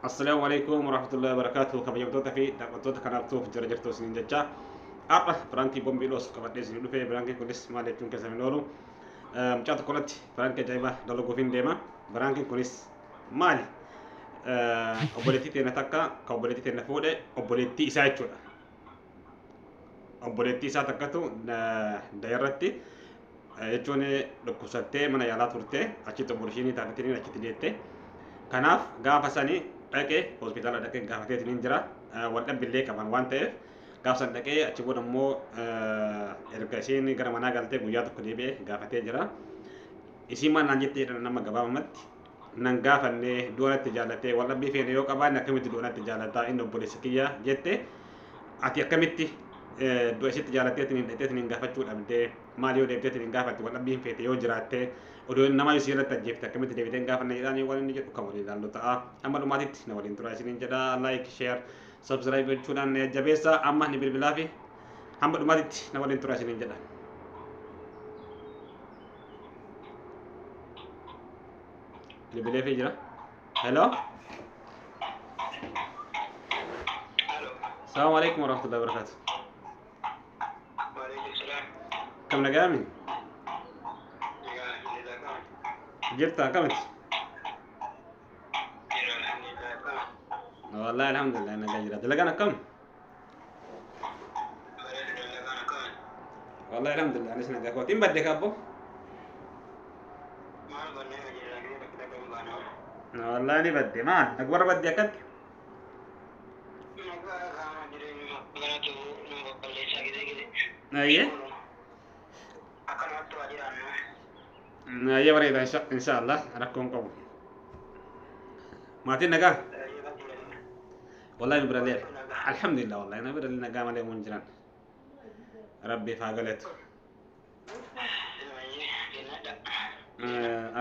Assalaamu alaikum warahmatullahi wabarakatuh. Kabajamtoota fi daawwattoota kanaaf tuuf jira jirtu isiniin jecha. Har'a piraankii bombii dhoosu qabadhee isinii dhufe. Piraankiin kunis maal jechuun keessan hin oolu. Mucaa tokko irratti piraankii ajaa'ibaa dalaguuf hin deema. Piraankiin kunis maali? Obboleettii teenya takka kan obboleettii teenya fuudhe obboleettii isaa jechuudha. Obboleettii isaa takkatu dayarratti jechuun dhukkubsattee mana yaalaa turte, achitti obboleeshiinii taateetiin achitti deette. Kanaaf gaafa sani dhaqee hospitaala dhaqee gaafateetiin jira. Wal dhabbillee qaban waan ta'eef gaafa san dhaqee achi booda immoo erga isheen gara manaa galtee guyyaa tokko deebi'ee gaafatee jira. Isiin maal naan jettee jedhan nama gabaabumatti nan gaafannee du'anatti jaalatee wal dhabbii feene yoo qabaanne akkamitti du'anatti jaalataa inni obboleessa kiyya jette, ati akkamitti du'a isitti jaalatteetiin hin dhaqxeetiin hin gaafachuu dhabdee, maal yoo deebiteetiin hin gaafatte, wal dhabbii hin feete yoo jiraatte odoo nama isii irratti ajjeefte akkamitti deebitee hin gaafanne jedhaanii waan inni jedhu kan waliin ilaallu ta'a. Amma dhumaatitti na waliin turaa isiniin jedha. Like, share, subscribe gochuudhaan na jajjabeessa. Amma ni bilbilaa fi hamma dhumaatitti na waliin turaa isiniin jedha. Bilbilee fi jira. Hello. Salaamu alaikum warahmatullahi wabarakatuh. Waalaikum salaam. Kam nagaami? Nagaa, alhamdulillah, kam? Jirta akkamitti? Jira, alhamdulillah, kam? Wallahi alhamdulillah nagaa jira. Dalagaan akkam? Bareedu, dalagaan akkam? Wallahi alhamdulillah anis nagaa kooti. Hin badde kaabbo? Maal bannee jira, gidee bakka takka hin baana. Wallahi ni badde. Maal? Nagwarra badde akkatti? Nagaa qaama jireenya kanatu nu babal'eessaa gidee gidee. Ayyee. Akkanumatti waa jiraannu. Ayyee bareeda, insha Allah rakkoon qabu. Maatiin nagaa? Wallahi nu bira leer. Alhamdulillah, wallahi na bira nagaa malee mun jiran. Rabbiif haa galatu.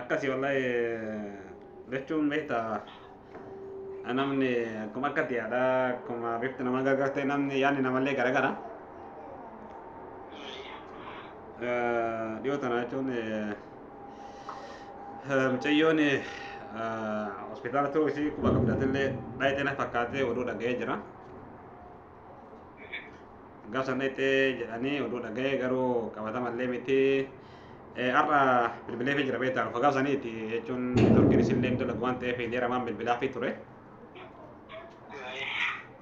Akkasi wallahi jechuun beektaa, namni akkuma akkatti yaada, akkuma bifti nama gargar ta'e namni yaadni namallee garagara. Dhiyoo tana jechuun mucayyoon hospitaala turuu isii quba qabdatillee dhayxee na fakkaatee oduu dhaga'ee jira. Gaaf san dhayxee jedhanii oduu dhaga'ee garuu qabatamallee miti. Har'a bilbilee fi jira beektaa, dhufa gaaf saniiti jechuun neetworkiin isillee hin dalagu waan ta'eef hin bilbilaa fi ture.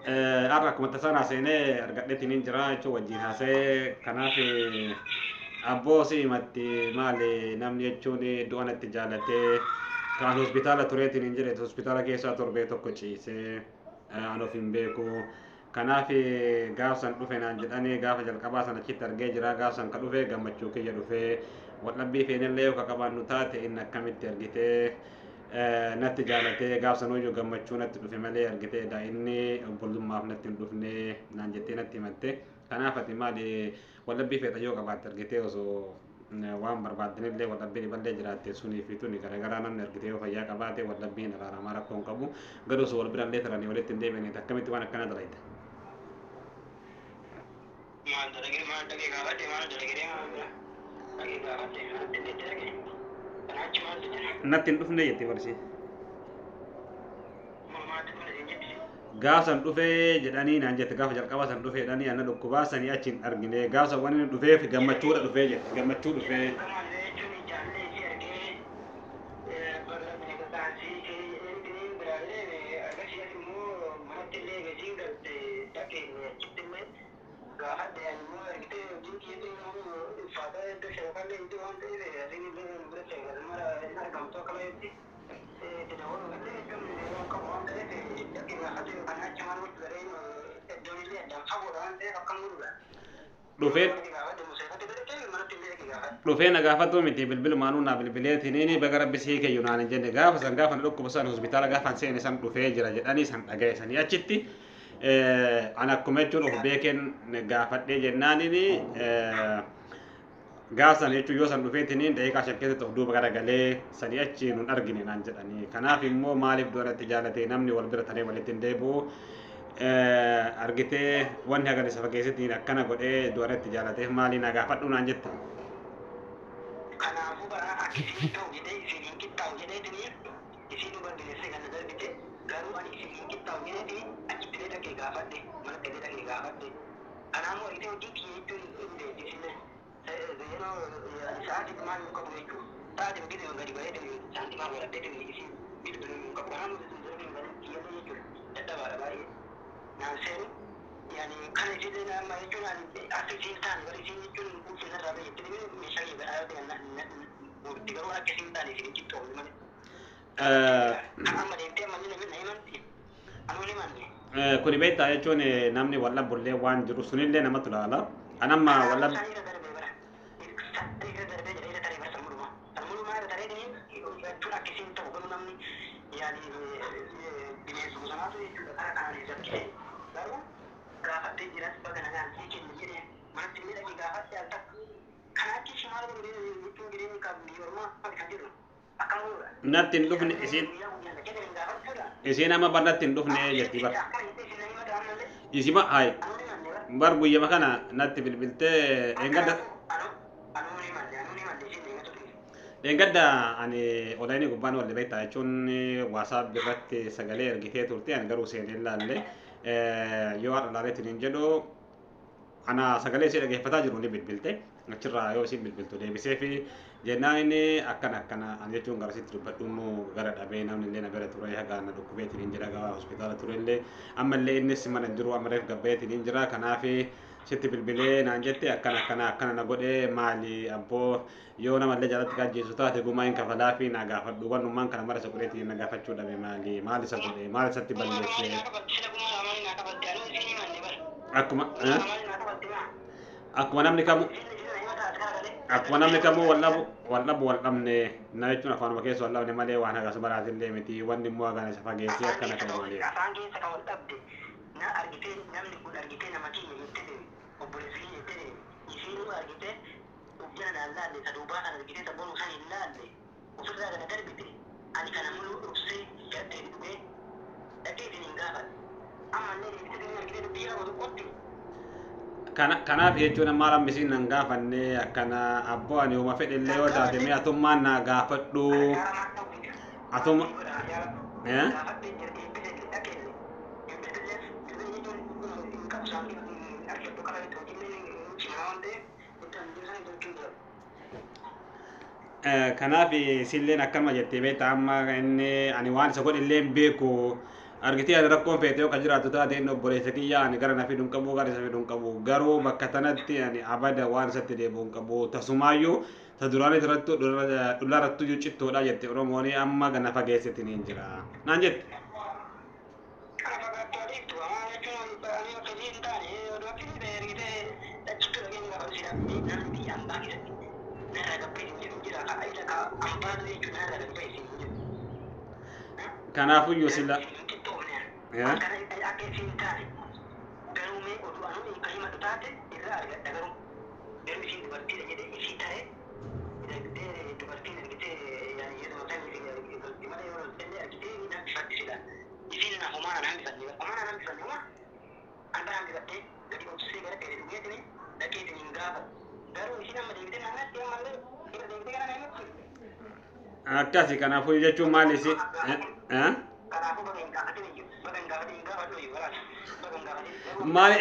Har'a akkuma tasaan haaseenee argadheetiin hin jira jechuun wajjin haasa'ee, kanaaf abboo si himatti maali namni jechuun du'a natti jaalatee kan hospitaala tureetiin hin jedhe, hospitaala keessaa torbee tokko ciisee an of hin beeku. Kanaaf gaaf san dhufe naan jedhanii gaafa jalqabaa san achitti argee jira, gaaf san ka dhufe gammachuu kiyya dhufee waldhabbii feenillee yoo ka qabaannu taate inni akkamitti argitee natti jaalatee gaaf sanuyyuu gammachuu natti dhufe malee argitee daa'imni obbolummaaf natti hin dhufne naan jettee natti himatte. Kanaaf ati maali waldhabbii feeta yoo qabaatte argitee osoo waan barbaaddanillee waldhabbii dhiballee jiraatte sunii fi tuni garaagaraa namni argitee yoo fayyaa qabaate waldhabbiin araaramaa rakkoon qabu, garuu osoo wal birallee taranii walitti hin deebine akkamitti waan akkanaa dalayta? Maal dalagee, maal dhagee gaafadhe, maal dalagee, maal dhagee gaafadhe, maal dalagee dhagee. Kanaa achi maaltu jira? Natti hin dhufne jetti barsi. Maaltu mana siin jetti? Gaafa san dhufee jedhanii naan jette, gaafa jalqabaa san dhufee jedhanii ana dhukkubaa sanii achi hin argine, gaafa san waan inni dhufeef gammachuudha dhufee jette, gammachuu dhufee. Kanaan jechuun jaallee isii argee baga taansii erganii biraallee argasii as immoo manatti illee gasiin galte dhaqee achitti illee gaafadhe, ani immoo argitee hojiin kiyyatti immoo ulfaataa iddoo shabakallee iddoo waan ta'eef asiin illee bira shabakallee hin argamtu akka malee itti dabaluu illee jechuun yeroo qabu waan ta'eef dhaqee gaafadhe. Kanaa achi maal gochuu dareen, iddoon illee addaan fagoodha waan ta'eef akkam godhuudha. Dhufee dhufee na gaafatu miti, bilbilumaanuu naa bilbileetiniini baga rabbi sii kiyyu naan hin jenne. Gaafa san gaafa na dhukkuba san hospitaala gaafa seene san dhufee jira jedhanii san dhaga'e sanii achitti an akkuma jechuun of beekeen gaafadhee jennaanini gaafa san jechuun yoo san dhufeetiniin daqiiqaa 5 keessatti of duuba garagalee sanii achi nun argine naan jedhanii. Kanaaf immoo maaliif du'anatti jaalatee namni wal bira taree walitti hin deebi'u argitee wanni hagan isa fageessitiin akkana godhee du'anatti jaalateef maali na gaafadhu naan jette. Kanaafuu bara akka isin ta'u jedhee isin hin qixxaawu jedheetini isin nu barbadeessee kan darbite garuu Garuu ani isin hin qixxaawu jedheeti achitti illee dhaqee gaafadhe, manatti illee dhaqee gaafadhe. Kanaafuu argitee hojii kiyya jechuun hin beeksisne. Yeroo sa'aatii maal hin qabu jechuudha. Sa'aatii gadi gadi bahee saantimaa godhadhee isin bilbiluu hin qabu. Kanaafuu bilbiluu kiyya jechuudha. Dadhabaadha baay'ee. Naan seenu yani kana isin amma jechuun akka isin taane bara isin jechuun ulfina irraa bahe jettee meeshaa kiyya badhaa yoo ta'e murti garuu akka isin taane isin hin qixxoofne malee. Amma deemtee amma inni na himanti. Anuu ni himanne. Kuni beektaa jechuun namni wal dhabullee waan jiru sunillee namatti ilaala. An amma wal dhab Isaanii irra darbee bara. Isaanii irra darbee jira irra taree bara sammuudhuma. Sammuudhumaa irra taree jechuun akka isin ta'u garuu namni yani bineensa bosonaatu jechuudha karaa kanaan hin rakkise. Garuu gaafadhee jiras baga nagaan sii kennu jedhee manatti illee dhaqee gaafadhe al takka. Kana achi si maal godhu jechuun jireenya qabu biyya ormaa kan jedhu akkam godhudha. Natti hin dhufne isiin Guyyaa guyyaan dhaqee kan gaafachuudha. Isiin amma bar natti hin dhufne jetti bar. Akkana jettee isin na himata ammallee. Isima hay Anuu ni himanne bara. bar guyyama kana natti bilbiltee eengadda Anuu ni himanne, anuu ni himanne isin na himatu dhiise. eengadda ani onlaayinii gubbaan wal beektaa jechuun WhatsApp irratti sagalee ergitee turte ani garuu seenee ilaalle yoo har'a ilaaleetiin hin jedhu ana sagalee ishee dhaggeeffataa jiru ni bilbilte achirraa yoo isiin bilbiltu deebisee fi jennaan inni akkana akkana ani jechuun gara sitti dubbadhuun gara dhabee namni illee na bira ture haga na dhukkubeetiin hin jira gara hospitaala ture illee ammallee innis mana hin jiru amma reef gabbeetiin hin jira kanaaf sitti bilbilee naan jette akkana akkana akkana na godhee maali abboo yoo namallee jalatti gajjeessu taate gumaa hin kafalaa fi na gaafadhu wannummaan kana mara isa godheetiin na gaafachuu dhabe maali maal isa godhe maal isatti balleesse akkuma akkuma namni kamu akkuma namni kamuu wal dhabu wal dhabu wal dhabne na jechuun afaanuma keessa wal dhabne malee waan hagas baraatillee miti wanni immoo hagaan isa fageessee akkana ta'e malee. Afaan keessa kan wal dhabde na argitee namni kun argitee nama kiyya jettee deemi obboleessa kiyya jettee deemi isiinuu argitee of jala naan laalle ta duubaa kan argitee ta bonuu san hin laalle ofirraa kana darbite ani kana muluu dhoksee gaddee dhugee dhaqee isin hin gaafadhe ammallee deebitee deemee argitee dubbii raawwatu qotti. Kanaaf jechuun amma lammisiin nan gaafanne akkana abboo ani uma fedhe illee yoo taate mee atummaan naa gaafadhu atuma eh? Gaafadhee jira eebbisee dhaqeelle eebbisee bilbila jechuun hin qabu saantima argadhu qaba itti hojiillee cimaa waan ta'eef itti hanjii sana gochuun jira. Kanaaf isilleen akkama jettee beektaa amma inni ani waan isa godhe illee hin beeku argitee ani rakkoon feete yoo ka jiraattu taate inni obboleessa kiyya ani gara na fidu hin qabu gara isa fidu hin qabu garuu bakka tanatti ani abada waan isatti deebi'u hin qabu tasumaayyuu ta duraanii irrattu dhularrattu iyyuu cittoodha jette Oromoon amma gana fageessetti ni jira naan jette. Kana fagaattuu adeemtu amaa jechuun ani akka ishee hin taane oduu akka ishee ta'e argitee achitti dhageen gaafa ishee dhabdee namni biyya ambaa keessatti narraa gabbee hin jiru jira ka ila ka ambaatu jechuun narraa gabbee hin jiru. Kanaafuyyuu sila Hin qixxoofne Eh? akkana akka ishee hin taane garuu mee oduu anuu kan himatu taate irraa argadha garuu garuu isiin dubartiidha jedhee isii ta'e argitee dubartiin argitee yaani yeroo tan argitee malee yeroo illee argitee ni hambifatti isiin na homaa nan hambifanne homaa nan hambifanne homaa an bara hambifadhee gadi obsee gara ta'e dhugeetini dhaqeetini hin gaafadhu garuu isiin amma deebitee na himatti ammallee irra deebitee gara na himatti. Akkasi kanaafuu jechuun maal isi eh? Eh? Kanaafuu baga hin gaafatin iyyuu baga hin gaafatin hin gaafadhu iyyuu walaal baga hin gaafatin garuu Maal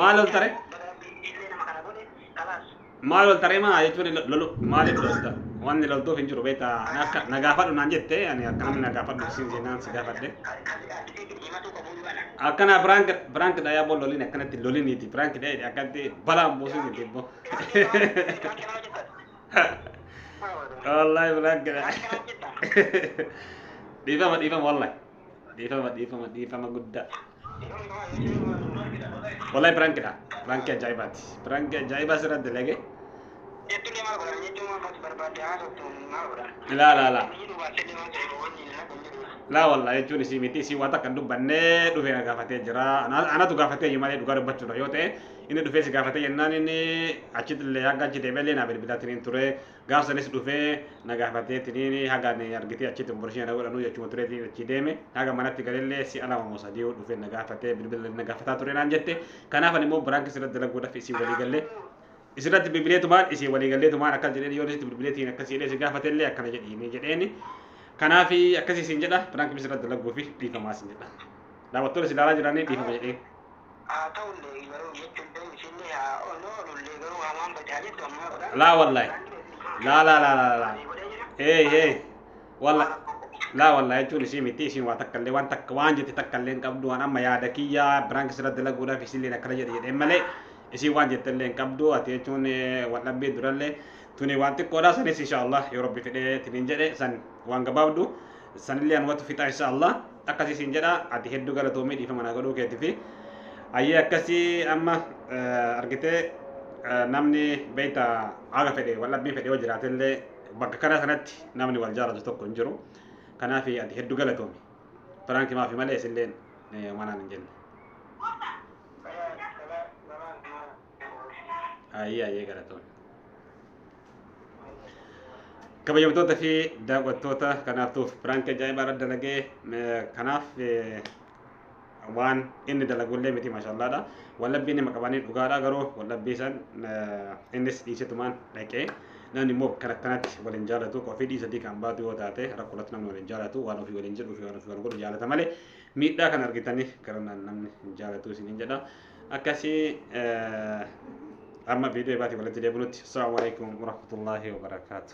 maal ol tare? Baga rabbi illee nama kana godhe kalaas. Maal ol taree maa jechuun lolu maaliif lolta? Wanni loltuuf hin jiru beektaa akka na gaafadhu naan jette ani akka namni na gaafadhu siin seenaan si gaafadhe. Kan argitee himatu qabu ana. Akkana prank prank dha yaa lolin akkanatti loliniiti prank dha akkanatti balaan buusiniiti immoo. Wallahi prank dha. Dhiifama dhiifama wallahi. Dhiifama dhiifama dhiifama guddaa. Wallahi prank dha. Prank ajaa'ibaati. Prank ajaa'ibaa sirratti dalage. Jettullee maal godhan jechuun waan barbaadde haasoftu maal godhan. Laa laa laa. Inni dhugaattillee waan ta'eef wanni hin naqu hin jiru. Laa wallahi jechuun isii miti isii waan takka hin dubbannee dhufee na gaafatee jira. Anatu gaafatee iyyuu malee dhugaa dubbachuudha yoo ta'e inni dhufee si gaafatee jennaan inni achitti illee haga achi deemee illee na bilbilatiniin ture. Gaaf sanis dhufee na gaafatee tiniin haga ani argitee achitti umburshee na godhanuu jechuma tureetiin achi deeme haga manatti galellee si'a lama moo sadii dhufee na gaafatee bilbila na gaafataa ture naan jette. Kanaaf ani immoo prank sirratti dalaguudhaaf isii walii gallee isirratti bilbileetumaan isii walii galleetumaan akkas jedheen yoo isitti bilbileetiin akkas jedhee si gaafatellee akkana jedhiini jedheeni. Kanaaf akkasii siin jedha, piraanki misirra dalaguu fi dhiifamaa siin jedha. Daawwattoonni si ilaalaa jiranii dhiifama jedhee. Haa ta'ullee garuu jechuun isinlee haa oolullee garuu hamaan bade haa jettu ammaa godha. Laa wallaahi. Laa laa laa laa laa. Hey hey. Walla laa wallaahi jechuun isii miti, isiin waa takka illee waan takka waan jette takka illee hin qabdu. Waan amma yaada kiyyaa piraanki sirra dalaguudhaaf isillee akkana jedhe jedheen malee isiin waan jette illee hin qabdu. Ati jechuun wal dhabbii durallee tuni waan xiqqoodha, sanis insha Allah yoo Rabbi fedhee tiniin jedhe san waan gabaabdu sanillee anumatu fixa insha Allah. Akkasii siin jedha, ati hedduu galatoomii dhiifama naa godhuu keetii fi ayyee akkasii amma argitee namni beekta haga fedhe wal dhabbiin fedhe yoo jiraatellee bakka kana sanatti namni wal jaalatu tokko hin jiru. Kanaaf ati hedduu galatoomi. Piraanki maafi malee isilleen manaan hin jenne. Ayyee ayyee galatoomi. Kabajamtoota fi daawwattoota, kanaaftuuf piraanki ajaa'ibaa irra dalagee kanaaf waan inni dalagullee miti, maashallaadha. Wallabbii nama qabanii dhugaadha, garuu wallabbii san innis dhiisetumaan dhaqee. Namni immoo kan akkanatti waliin jaalatu ofii dhiisatii kan baatu yoo taate rakkoolatti namni waliin jaalatu waan ofii waliin jedhuu fi waan ofii wal godhu jaalata malee miidhaa kan argitanii garanaan namni hin jaalatu isiniin jedha. Akkasii amma viidiyoo baatii walitti deebinutti, assalaamu alaikum warahmatullaahi wabarakaatu.